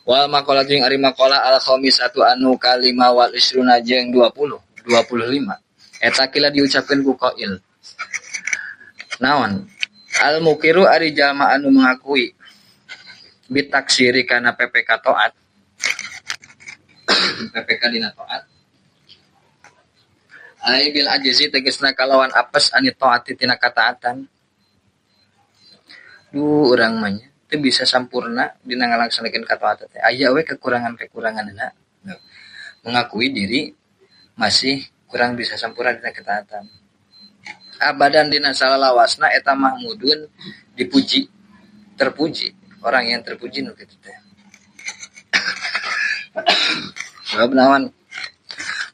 Wal maqalah jeung ari maqalah al khamisatu anu kalima wal isruna jeung 20 25 eta kila diucapkeun ku qail. Naon? Al mukiru ari jalma anu mengakui bitaksiri kana PPK taat. PPK dina taat. Ai bil ajzi tegasna kalawan apes ani taati tina kataatan. Duh urang mah nya teu bisa sampurna dina ngalaksanakeun kataatan teh. Aya we kekurangan-kekuranganna. Mengakui diri masih kurang bisa sampurna dina ketaatan. Abadan dina salalawasna eta mahmudun dipuji, terpuji, orang yang terpuji nu kitu teh. Sebab naon?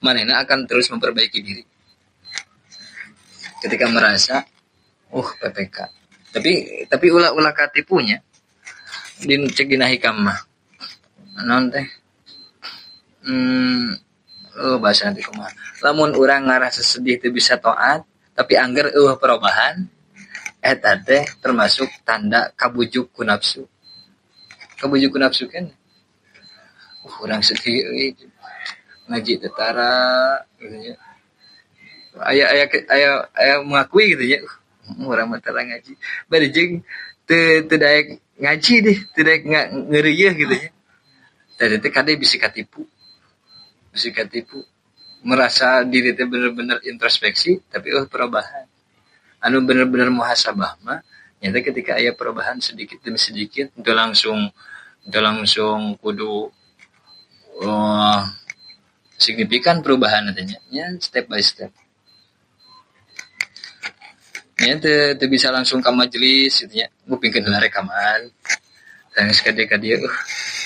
Manehna akan terus memperbaiki diri. Ketika merasa PPK. Tapi ulah-ulah katipunya din cek dina hikam mah. Naon teh? Bahasa nanti kumaha. Lamun urang ngarasa sedih teu bisa taat, tapi angger eueuh perubahan eta teh termasuk tanda kabujuk ku nafsu. Kabujuk ku nafsu kan. Urang sedih euy. Ngaji teh tara gitu nya. Aya aya aya mengakui gitu nya. Urang mah tara ngaji. Bari jeung teu daek ngaji deh, teu daek ngeureuyeun gitu nya. Tadi teh kade bisi katipu. Bisi katipu. Merasa diri teh bener-bener introspeksi tapi perubahan. Anu bener-bener muhasabah mah nyata ketika aya perubahan sedikit demi sedikit teu langsung kudu signifikan perubahan nantinya nya step by step. Nya teu bisa langsung ka majelis gitu nya, ngupingkeun heula rekaman. Tangis ka dieu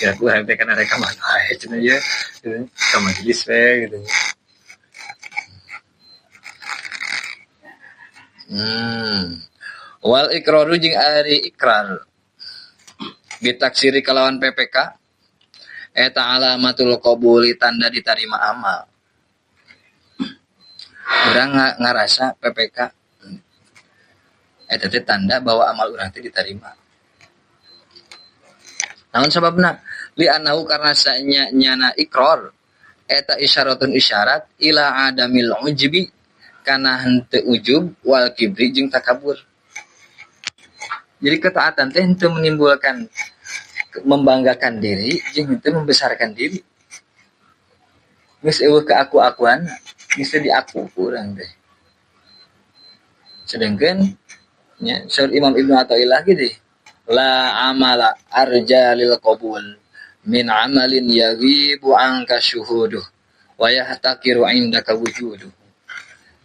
kira urang teh kana rekaman wae cenah ieu gitu ka majelis we gitu. Wal iqraru jeung ari ikrar bitaksiri kalawan PPK eta alamatul qabuli tanda ditarima amal. Urang ngarasa PPK eta teh tanda bahwa amal urang teh diterima. Naon sababna? Li annahu karena sanya nyana ikrar eta isyaratun isyarat ila adamil ujbi kana henteu ujub wal kibri jeung takabur. Jadi ketaatan teh henteu menimbulkan membanggakan diri jeung henteu membesarkan diri. Geus eueuh keaku-akuan, geus teu diaku ku urang teh. Sedangkan nya saur Imam Ibnu Athaillah gitu, la amala arja lil qabul min amalin yaghibu anka syuhuduh wa yahtakiru indaka wujuduh.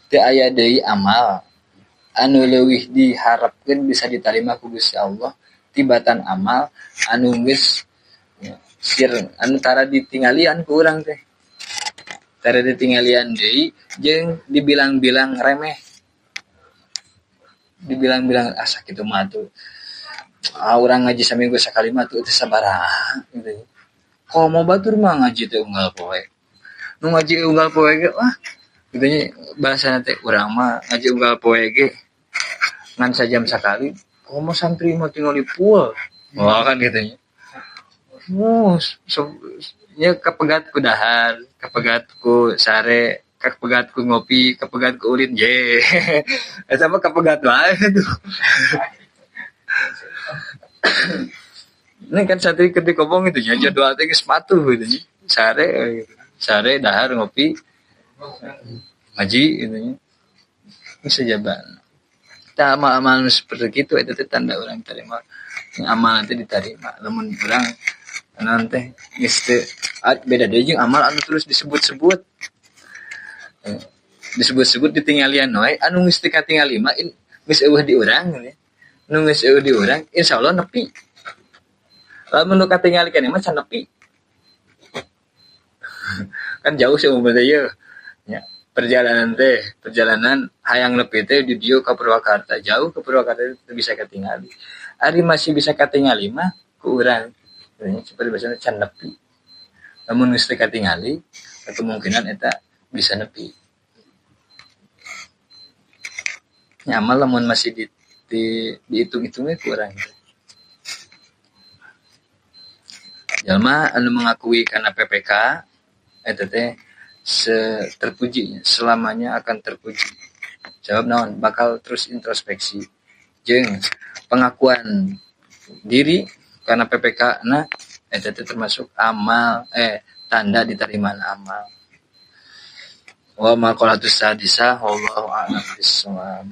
Teu aya deui amal anu leuwih diharapkeun bisa ditarima ku Gusti Allah tibatan amal anu geus sir anu tara ditinggalian ku urang teh. Tara ditinggalian deui jeung dibilang-bilang remeh. Dibilang-bilang ah sakitu mah tuh. Ah urang ngaji saminggu sakali mah tuh teu sabaraha gitu. Komo batur mah ngaji teh unggal poe. Nu ngaji unggal poe ge wah gitu nya bahasana teh urang mah ngaji unggal poe ge ngan sajam sakali. Komo santri mah tingali full. Wah kan gitu nya. So, nya kapegat ku dahar, kapegat ku sare, kapegat ku ngopi, kapegat ku ulin ye. Eta mah kapegat wae tuh. Ini kan santri ketika ngomong itu nya jadwal teh geus patuh gitu nya. Sare gitu. Sare dahar ngopi ngaji gitu nya. Geus jaban. Tah amal-amal seperti itu eta teh tanda urang terima. Amal teh diterima. Lamun urang naon teh geus teu beda deui jeung amal anu terus disebut-sebut. Disebut-sebut ditinggalian wae anu geus teu katingali mah geus eueuh di urang gitu. Nu geus eueuh di urang insyaallah nepi. Lamun nu katingali keneh mah can nepi. Kan jauh sih umur teh ieu. Nya, perjalanan teh, perjalanan hayang nepi teh di dieu ka Purwakarta, jauh ke Purwakarta teu bisa katingali. Ari masih bisa katingali mah ku urang. Seperti bahasana can nepi. Lamun geus teu katingali, kemungkinan eta bisa nepi. Nya amal lamun masih dihitung-hitungnya kurang. Jalma anu mengakui kana PPK eta teh terpuji, selamanya akan terpuji. Sebab naon, bakal terus introspeksi jeung pengakuan diri karena PPK na eta teh termasuk amal tanda diterima amal. Wa maqalatus sadisah, wallahu a'lam bissawab.